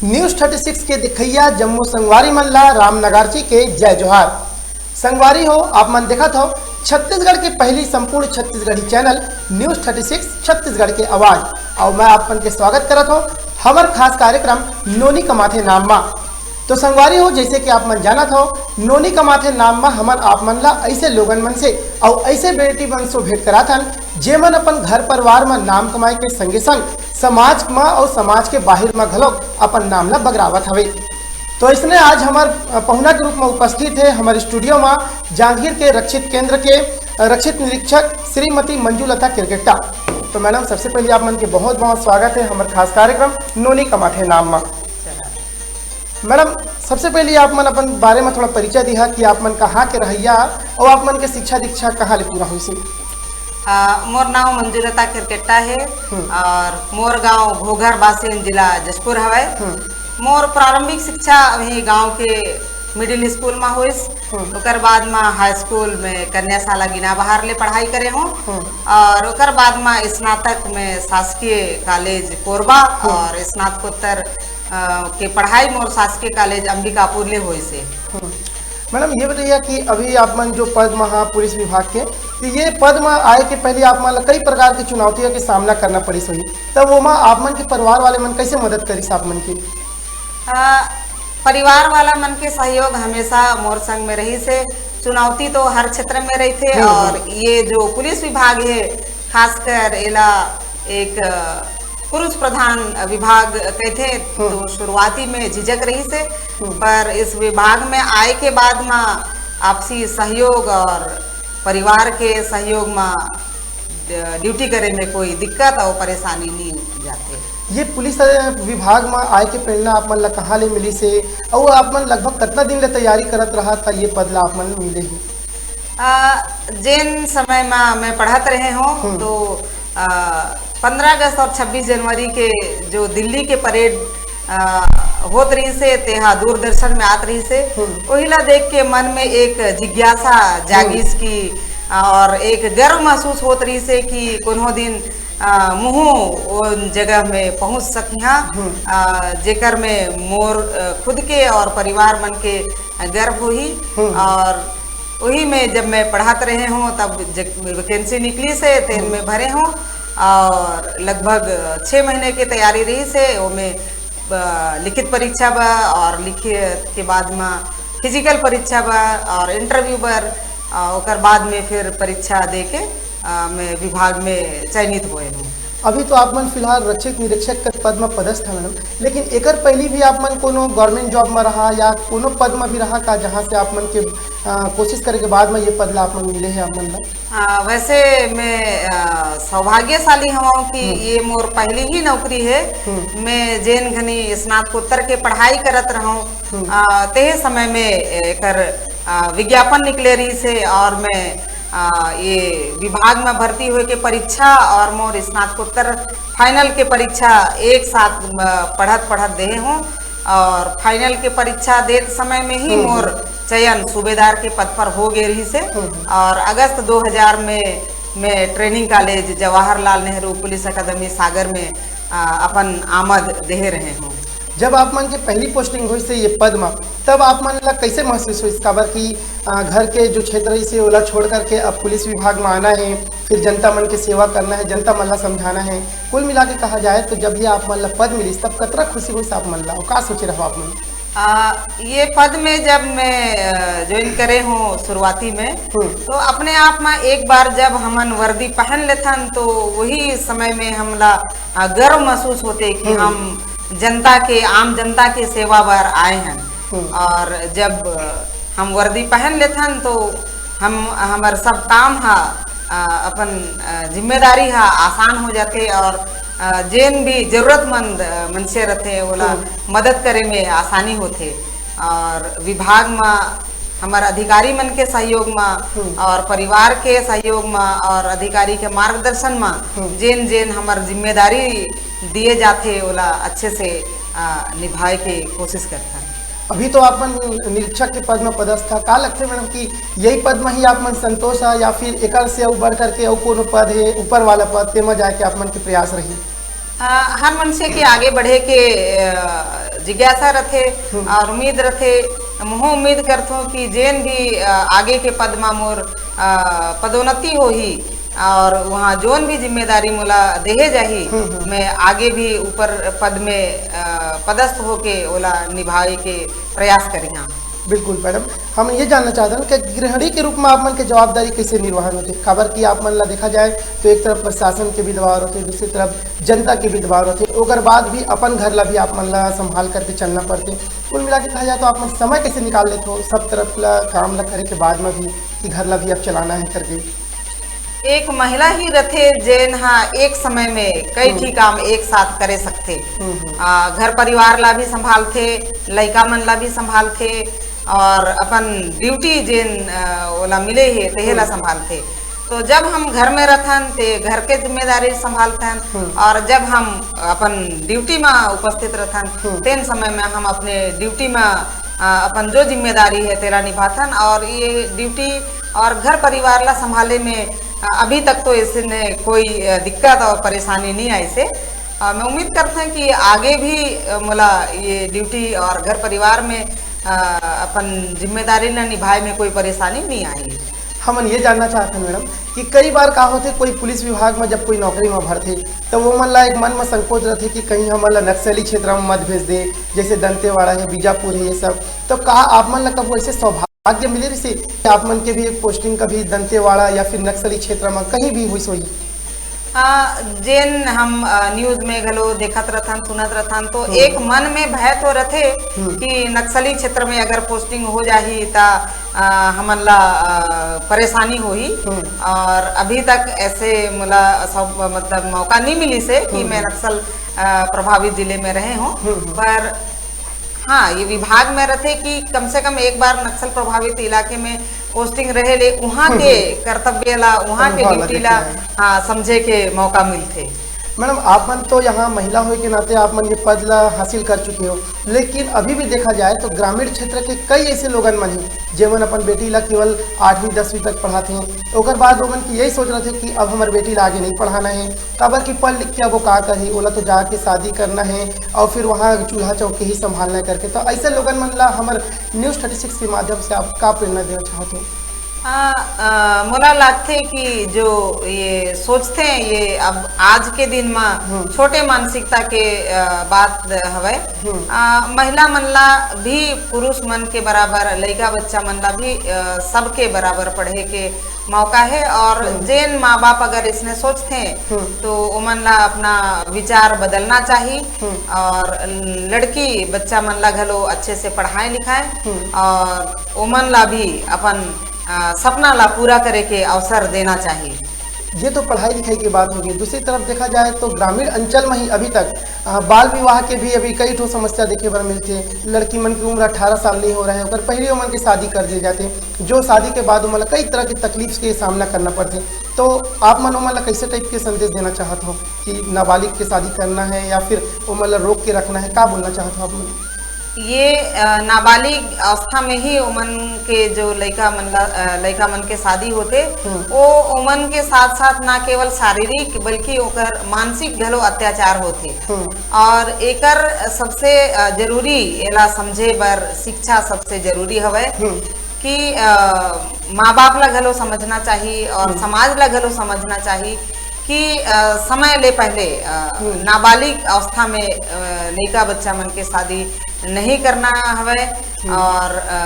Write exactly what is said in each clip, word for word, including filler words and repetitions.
News thirty six के देखइया जम्मो संगवारी मन ला राम नगारची के जय जोहार। संगवारी हो, आप मन देखत हो छत्तीसगढ़ के पहली संपूर्ण Chhattisgarhi channel News thirty six Chhattisgarh के आवाज। और मैं आप मन के स्वागत करत हो हमर खास कार्यक्रम नोनी कमाथे नाम मा। तो संगवारी हो, जैसे कि आप मन जानत हो, नोनी कमाथे नाम मा हमन आप मन ला ऐसे लोगन मन से और ऐसे बेटी मन से भेंट कराथन, जेमन अपन घर परिवार म नाम कमाए के संगे संग समाज म और समाज के बाहिर म घलो अपन नाम ला बगरावत हवे। तो इसने आज हमर, अ, पहुना के रूप म उपस्थित हे हमर स्टूडियो म जांजगीर के रक्षित केंद्र के, अ, रक्षित निरीक्षक श्रीमती मंजुलता केरकेट्टा। तो मैडम, सबसे पहले आप मन के बहुत बहुत स्वागत है हमर खास कार्यक्रम नोनी कमाथे नाम म। मैडम, सबसे पहले आप मन अपन बारे में थोड़ा परिचय दिहा कि आप मन कहाँ के रहैया और आप मन के शिक्षा दीक्षा कहाँ ले पूरा होइसे? आ, मोर नाव मंजुलता केरकेट्टा हे। हम्म। और मोर गांव घोघर बासेन, जिला जशपुर हवय। हम्म। मोर प्रारंभिक शिक्षा वही गांव के मिडिल स्कूल में होइस। हम्म। ओकर बाद में हाई स्कूल में कन्या शाला गिना बहार ले पढ़ाई करे हूँ। हम्म। और ओकर बाद में स्नातक में शासकीय कॉलेज कोरबा हम्म। और स्नातकोत्तर, अ, के पढ़ाई मोर शासकीय कॉलेज अंबिकापुर ले होइस हे। हम्म। मैडम, ये बताइए कि अभी आप मन जो पद म हा पुलिस विभाग के, तो ये पद म आए के पहले आप मन ला कई प्रकार के चुनौतियों के सामना करना पड़िस होही, तब वो मा आप मन के परिवार वाले मन कैसे मदद करिस आप मन की? आ, परिवार वाला मन के सहयोग हमेशा मोर संग में रहिस हे। चुनौती तो हर क्षेत्र में रहिथे हम्म, हम्म। और ये जो पुलिस विभाग हे, खासकर एला एक, अ, पुरुष प्रधान विभाग कहथे, हम्म। तो शुरुआती में झिझक रहिस हे, हम्म। पर इस विभाग में आए के बाद म आपसी सहयोग और परिवार के सहयोग म ड-, ड्यूटी करे में कोई दिक्कत और परेशानी नहीं जाथे। ये पुलिस विभाग म आए के प्रेरणा आप मन ला कहाँ ले मिलिस हे, और आप मन लगभग कितना दिन ले तैयारी करत रहा था ये पद ला आप मन मिले हे? आ, जेन समय म मैं पढ़त रहे हूँ, हम्म। तो, आ, पन्द्रह अगस्त और छब्बीस जनवरी के जो दिल्ली के परेड, आ, होत रहिस हे, तेहा दूरदर्शन में आत रहिस हे, हम्म। ओहिला देख के मन में एक जिज्ञासा जागिस हम्म। कि, आ, और एक गर्व महसूस होत रहिस हे कि कोनो दिन, आ, मुहूँ ओ जगह में पहुँच सकिहा, हम्म। आ, जेकर में मोर, आ, खुद के और परिवार मन के गर्व होही। हम्म। और वही में जब मैं पढ़त रहे हूँ, तब ज-, वैकेंसी निकलिस हे, तेन हम्म। में भरे हूँ और लगभग छः महीने के तैयारी रहिस हे। ओमे, अ, लिखित परीक्षा बा और लिखित के बाद में फिजिकल परीक्षा बा और इंटरव्यू बर, अ, ओकर बाद में फिर परीक्षा दे के, अ, मैं विभाग में चयनित होए हूँ। अभी तो आप मन फिलहाल रक्षित निरीक्षक के पद में पदस्थ हैं मैडम, लेकिन एकर पहली भी आप मन कोनो गवर्नमेंट जॉब में रहा या कोनो पद में भी रहा का, जहाँ से आप मन के, अ, कोशिश करे के बाद में ये पद ला आप मन मिले हैं आप मन ला? आ, वैसे मैं, आ, सौभाग्यशाली हवं कि हम्म। ये मोर पहली ही नौकरी है। हम्म। मैं जेन घनी स्नातकोत्तर के पढ़ाई करत रहूं, हम्म। आ, तेहे समय में एकर, आ, विज्ञापन निकले रहिस हे और मैं, आ, ये विभाग में भर्ती होए के परीक्षा और मोर स्नातकोत्तर फाइनल के परीक्षा एक साथ, आ, पढ़त पढ़त देहे हूँ। और फाइनल के परीक्षा देत समय में ही हम्म, मोर हम्म। चयन सूबेदार के पद पर हो गए रहिस हे। हम्म, हम्म। और अगस्त दो हज़ार में मैं training college Jawaharlal Nehru police अकादमी सागर में, आ, अपन आमद देहे रहे हूँ। जब आप मन के पहली पोस्टिंग होइस हे ये पद मा, तब आप मन ला कैसे महसूस होइस? काबर कि, आ, घर के जो क्षेत्र रहिस हे ओला छोड़ करके अब पुलिस विभाग में आना है, फिर जनता मन के सेवा करना है, जनता मन ला समझाना है, कुल मिला के कहा जाए तो जब ये आप मन ला पद मिलिस तब कतरा खुशी होइस आप मन ला, और का सोचे रहो आप मन? आ, ये पद में जब मैं, अ, ज्वाइन करे हूँ शुरुआती में, हम्म। तो अपने आप में एक बार जब हमन वर्दी पहन लेथन तो वही समय में हमला, अ, गर्व महसूस होथे कि हम्म। हम जनता के, आम जनता के सेवा बर आए हन। हम्म। और जब, अ, हम वर्दी पहन लेथन तो हम, हमर सब काम ह, अ, अपन, अ, जिम्मेदारी ह आसान हो जाथे और, अ, जेन भी जरूरतमंद, अ, मनसे रथे ओला हम्म। मदद करे में आसानी होथे। और विभाग म हमर अधिकारी मन के सहयोग म हम्म। और परिवार के सहयोग म और अधिकारी के मार्गदर्शन म हम्म। जेन जेन हमर जिम्मेदारी दिए जाथे ओला अच्छे से, अ, निभाए के कोशिश करथन। अभी तो आप मन निरीक्षक के पद में पदस्थ हा, का लगथे मैडम कि यही पद में ही आप मन संतोष हा या फिर एकर से अउ बढ़ करके अउ कोनो पद हे, ऊपर वाला पद, तेमा जाए के आप मन के प्रयास रही? अ, हर मनसे के आगे बढ़े के, अ, जिज्ञासा रथे और उम्मीद रथे। मोहो उम्मीद करथों कि जेन भी, अ, आगे के पद मा मोर, अ, पदोन्नति होही और वहाँ जोन भी जिम्मेदारी मोला देहे जाही, मैं आगे भी ऊपर पद में, अ, पदस्थ होके ओला निभाए के प्रयास करिहां। बिल्कुल मैडम, हम ये जानना चाहत हन कि गृहिणी के रूप में आप मन के जवाबदारी कैसे निर्वहन होथे, काबर कि आप मन ला देखा जाए तो एक तरफ प्रशासन के भी दबाव होथे, दूसरी तरफ जनता के भी दबाव होथे, ओकर बाद भी अपन घर ला भी आप मन ला संभाल करके चलना पड़थे। कुल मिला के कहा जाए तो आप मन समय कैसे निकाल लेथो सब तरफ ला काम ला करे के बाद में भी कि घर ला भी आप चलाना है करके? एक महिला ही रथे जेन हा एक समय में कई ठी काम एक साथ करे सकथे। आ, घर परिवार ला भी संभालथे, लइका मन ला भी संभालथे और अपन ड्यूटी जेन, अ, ओला मिले हे तेहे ला संभालथे। तो जब हम घर में रथन ते घर के जिम्मेदारी संभालथन और जब हम अपन ड्यूटी में उपस्थित रथन तेन समय में हम अपने ड्यूटी में, अ, अपन जो जिम्मेदारी है तेला निभाथन और ये ड्यूटी और घर परिवार ला संभाले में, अ, अभी तक तो ऐसे ने कोई, अ, दिक्कत और परेशानी नहीं आई से। अ, मैं उम्मीद करता हूँ कि आगे भी, अ, मोला ये ड्यूटी और घर परिवार में, अ, अपन जिम्मेदारी ला निभाए में कोई परेशानी नहीं आई। हमन ये जानना चाहत हन मैडम कि कई बार का होथे, कोई पुलिस विभाग में जब कोई नौकरी में भरथे तो वो मन ला एक मन में संकोच रहथे कि कहीं हमन ला नक्सली क्षेत्र में मत भेज दे, जैसे दंतेवाड़ा है, बीजापुर है, ये सब। तो का आप मन ला कभू ऐसे सौभाग्य मिले रहिसे कि आप मन के भी एक पोस्टिंग कभी दंतेवाड़ा या फिर नक्सली क्षेत्र में कहीं भी हुई होही? आ, जेन हम, आ, न्यूज में घलो देखत रथन, सुनत रथन, तो एक मन में भय तो रथे कि नक्सली क्षेत्र में अगर पोस्टिंग हो जाही, त, आ, हमन ला, आ, परेशानी होही। और अभी तक ऐसे मोला सब, मतलब, मौका नहीं मिली से कि मैं नक्सल, आ, प्रभावित जिले में रहे हूँ। पर हाँ, ये विभाग में रथे कि कम से कम एक बार नक्सल प्रभावित इलाके में पोस्टिंग रहे ले, उहाँ के कर्तव्य ला, उहाँ के ड्यूटी ला, हाँ, समझे के मौका मिलथे। मैडम, आप मन तो यहाँ महिला होए के नाते आप मन ये पद ला हासिल कर चुके हो, लेकिन अभी भी देखा जाए तो ग्रामीण क्षेत्र के कई ऐसे लोगन मन हैं, जेमन अपन बेटी ला केवल आठवीं दसवीं तक पढ़ाते हैं, ओकर बाद ओमन की यही सोच रहे थे कि अब हमारे बेटी ला आगे नहीं पढ़ाना है, काबर कि पढ़ लिख के अब वो का करही, ओला तो जाके शादी करना है और फिर वहाँ चूल्हा चौकी ही संभालना है करके। तो ऐसे लोगन मन ला हमर न्यूज थर्टी सिक्स के माध्यम से आप का प्रेरणा देना चाहत हो? हाँ, अ, मोला लगथे कि जो ये सोचथे, ये अब आज के दिन में छोटे मानसिकता के, अ, बात हवय। अ, महिला मन ला भी पुरुष मन के बराबर, लइका बच्चा मन ला भी, अ, सबके बराबर पढ़े के मौका है और जेन माँ बाप अगर इसने सोचथे तो ओमन ला अपना विचार बदलना चाही और लड़की बच्चा मन ला घलो अच्छे से पढ़ाए लिखाए और ओमन ला भी अपन, अ, सपना ला पूरा करे के अवसर देना चाही। ये तो पढ़ाई लिखाई की बात होगी। दूसरी तरफ देखा जाए तो ग्रामीण अंचल में ही अभी तक, अ, बाल विवाह के भी अभी कई ठो समस्या देखे बर मिलथे। लड़की मन की उम्र अठारह साल नहीं हो रहे, ओकर पहले ओमन के शादी कर दिए जाते, जो शादी के बाद ओमन ला कई तरह की तकलीफ के सामना करना पड़थे। तो आप मन ओमन ला कैसे टाइप के संदेश देना चाहत हो कि नाबालिग के शादी करना है या फिर ओमन ला रोक के रखना है, का बोलना चाहत हो आप मन? ये, अ, नाबालिग अवस्था में ही ओमन के जो लइका मन ला, अ, लइका मन के शादी होथे, वो ओमन के साथ-साथ ना केवल शारीरिक बल्कि ओकर मानसिक घलो अत्याचार होथे। और एकर सबसे, अ, जरूरी, एला समझे बर शिक्षा सबसे जरूरी हवय कि, अ, माँ बाप ला घलो समझना चाही और समाज ला घलो समझना चाही कि, अ, समय ले पहले, अ, नाबालिग अवस्था में, अ, लइका बच्चा मन के शादी नहीं करना हवय और, अ,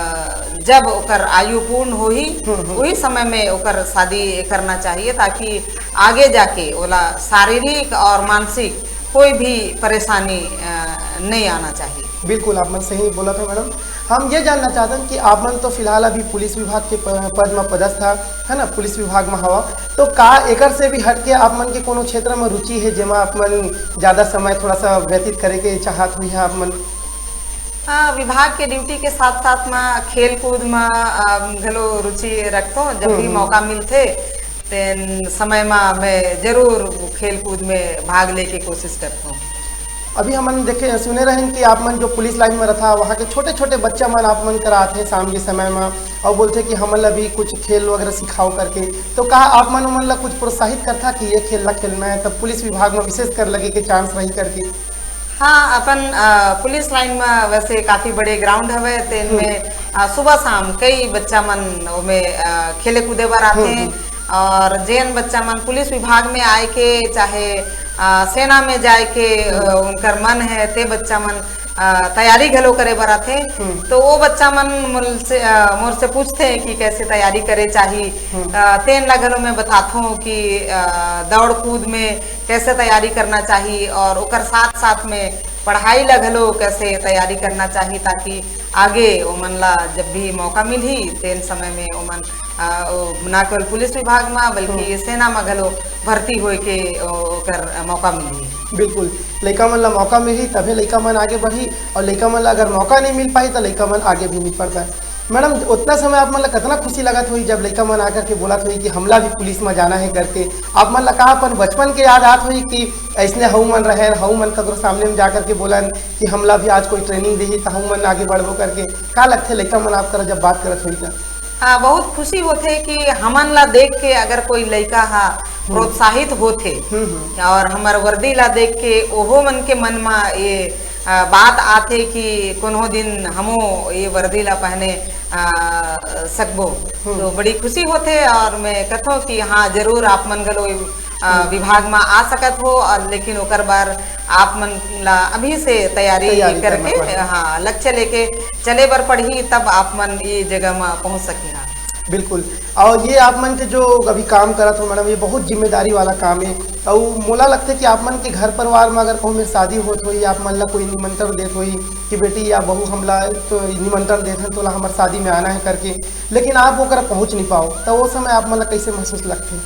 जब ओकर आयु पूर्ण होही, वही समय में ओकर शादी करना चाहिए, ताकि आगे जाके ओला शारीरिक और मानसिक कोई भी परेशानी, अ, नहीं आना चाहिए। बिल्कुल, आप मन सही बोलत हो मैडम। हम ये जानना चाहत हन कि आप मन तो फिलहाल अभी पुलिस विभाग के प-, पद म पदस्थ ह, है ना, पुलिस विभाग म हवा, तो का एकर से भी हट के आप मन के कोनो क्षेत्र म रुचि हे, जेमा आप मन ज्यादा समय थोड़ा सा व्यतीत करे के चाहत हुई है आप मन? हाँ, विभाग के ड्यूटी के साथ-साथ म खेल-कूद म, अ, घलो रुचि रखथों। जब भी मौका मिलथे, तेन समय म मैं जरूर खेल-कूद में भाग लेके कोशिश करथों। अभी हमन देखे, सुने रहेन कि आप मन जो पुलिस लाइन में रथा, वहाँ के छोटे-छोटे बच्चा मन आप मन करा आथे शाम के समय म, अउ बोलथे कि हमन ला भी कुछ खेल वगैरह सिखाओ करके। तो का आप मन ओमन ला कुछ प्रोत्साहित करथा कि ये खेल ला खेलना है, तब पुलिस विभाग में विशेष कर लगे के चांस रही करके? हाँ, अपन अ, पुलिस लाइन में वैसे काफी बड़े ग्राउंड हवे, तेन में अ, सुबह शाम कई बच्चा मन ओमे अ, खेले कूदे बर आथे। और जेन बच्चा मन पुलिस विभाग में आए के, चाहे अ, सेना में जाए के अ, उनकर मन है, ते बच्चा मन अ, तैयारी घलो करे बर आथे। तो वो बच्चा मन मोर से अ, मोर से पूछथे कि कैसे तैयारी करे चाही। अ, तेन ला घलो मैं बताथों कि अ, दौड़ कूद में कैसे तैयारी करना चाही और ओकर साथ साथ में पढ़ाई ला घलो कैसे तैयारी करना चाही, ताकि आगे ओमन ला जब भी मौका मिलही, तेन समय में ओमन अ, ओ, ना केवल पुलिस विभाग में बल्कि सेना में घलो भर्ती होए के ओ, ओकर मौका मिलही। बिल्कुल, लइका मन ला मौका मिलही तभे लइका मन आगे बढ़ही, और लइका मन ला अगर मौका नहीं मिल पाही तो लइका मन आगे भी नहीं बढ़ पाए। मैडम, उतना समय आप मन ला कितना खुशी लगत होही जब लइका मन आकर के बोलत होही कि हमला भी पुलिस में जाना है करके? आप मन ला का अपन बचपन के याद आत होही कि ऐसने हऊ मन रहे, हऊ मन ककरो सामने में जा करके बोलन कि हमला भी आज कोई ट्रेनिंग देही तो हऊ मन आगे बढ़बो करके? का लगथे लइका मन आप करा जब बात करत होही तो? हाँ, बहुत खुशी होथे कि हमन ला देख के अगर कोई लइका हा प्रोत्साहित होथे और हमर वर्दी ला देख के ओहो मन के मन मा ये अ, बात आथे कि कोनो दिन हमो ये वर्दी ला पहने अ, सकबो। तो बड़ी खुशी होथे और मैं कथों कि हाँ, जरूर आप मन घलो अ, विभाग मा आ सकत हो, और लेकिन ओकर बर आप मन ला अभी से तैयारी तैयारी करना करके पड़ही। हाँ, लक्ष्य लेके चले बर पड़ही, तब आप मन ये जगह मा पहुँच सकिहा। बिल्कुल। और ये आप मन के जो अभी काम करत हो मैडम, ये बहुत जिम्मेदारी वाला काम है। और मोला लगता है कि आप मन के घर परिवार में अगर कहूँ मेर शादी होत होई, आप मन ला कोई निमंत्रण देत होई कि बेटी या बहू हमला तो निमंत्रण देत हैं, तोला हमर शादी में आना है करके, लेकिन आप ओकरा पहुँच नहीं पाओ, तो वो समय आप मन ला कैसे महसूस लगथे?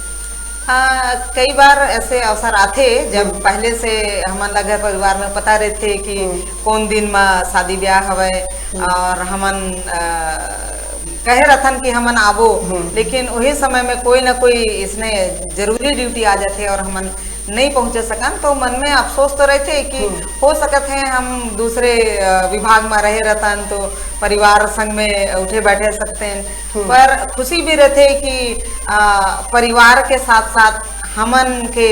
हाँ, कई बार ऐसे अवसर आथे जब पहले से हमन ला घर परिवार में पता रहथे कि कौन दिन मा शादी ब्याह हवय और हमन अ, कहे रथन कि हमन आबो, लेकिन वही समय में कोई ना कोई इसने जरूरी ड्यूटी आ जाथे और हमन नहीं पहुंचे सकन, तो मन में अफसोस तो रहथे कि हो सकत है हम दूसरे अ, विभाग में रहे रतन तो परिवार संग में उठे बैठे सकते हैं। पर खुशी भी रहथे कि अ, परिवार के साथ साथ हमन के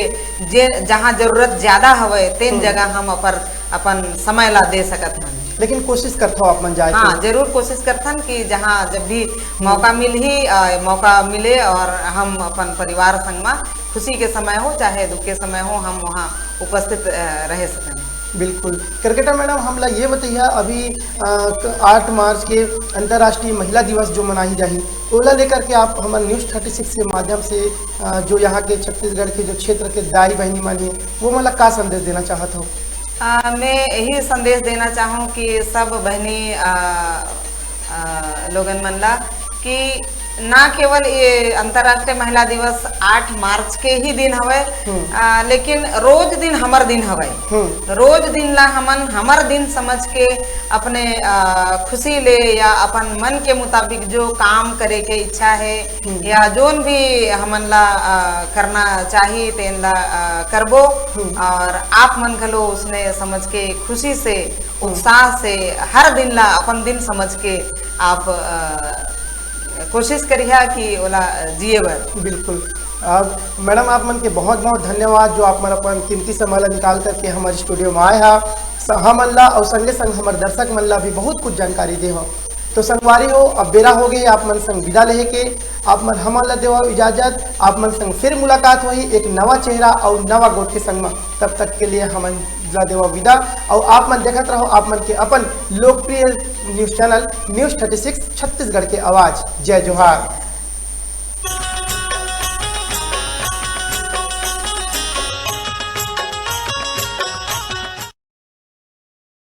जे जहाँ जरूरत ज्यादा हवे, तेन जगह हम अपन अपन समय ला दे सकत हन। लेकिन कोशिश करथव आप मन जाए के? हाँ, जरूर कोशिश करथन कि जहाँ जब भी मौका मिलही, अ, मौका मिले और हम अपन परिवार संग मा खुशी के समय हो चाहे दुख के समय हो, हम वहाँ उपस्थित अ, रह सकन। बिल्कुल। क्रिकेटर मैडम, हमला ये बतैया, अभी अ, क- आठ मार्च के अंतर्राष्ट्रीय महिला दिवस जो मनाही जाही, ओला लेकर के आप हमर न्यूज थर्टी सिक्स के माध्यम से अ, जो यहाँ के छत्तीसगढ़ के जो क्षेत्र के दाई बहनी मन हे, वो मन ला का संदेश देना चाहत हो? अ, मैं यही संदेश देना चाहूँ कि सब बहनी अ, अ, लोगन मन ला कि ना केवल ये अंतर्राष्ट्रीय महिला दिवस आठ मार्च के ही दिन हवय, अ, लेकिन रोज दिन हमर दिन हवय। रोज दिन ला हमन हमर दिन समझ के अपने अ, खुशी ले या अपन मन के मुताबिक जो काम करे के इच्छा है या जोन भी हमन ला अ, करना चाही तेन ला अ, करबो। और आप मन घलो उसने समझ के खुशी से, उत्साह से हर दिन ला अपन दिन समझ के आप अ, कोशिश करिहा कि ओला जिए बर। बिल्कुल। अब मैडम, आप मन के बहुत बहुत धन्यवाद जो आप मन अपन कीमती समय ला निकाल करके हमारे स्टूडियो में आए हा, स- हमन ला और संगे संग हमारे दर्शक मन ला भी बहुत कुछ जानकारी दे हो। तो संगवारी हो, अब बेरा हो गई आप मन संग विदा लेहे के। आप मन हमन ला देवा इजाजत, आप मन संग फिर मुलाकात होही एक नवा चेहरा और नवा गोठ के संग में। तब तक के लिए हमन ला देवा विदा और आप मन देखत रहो आप मन के अपन लोकप्रिय news channel news thirty six Chhattisgarh के आवाज। जय जोहार।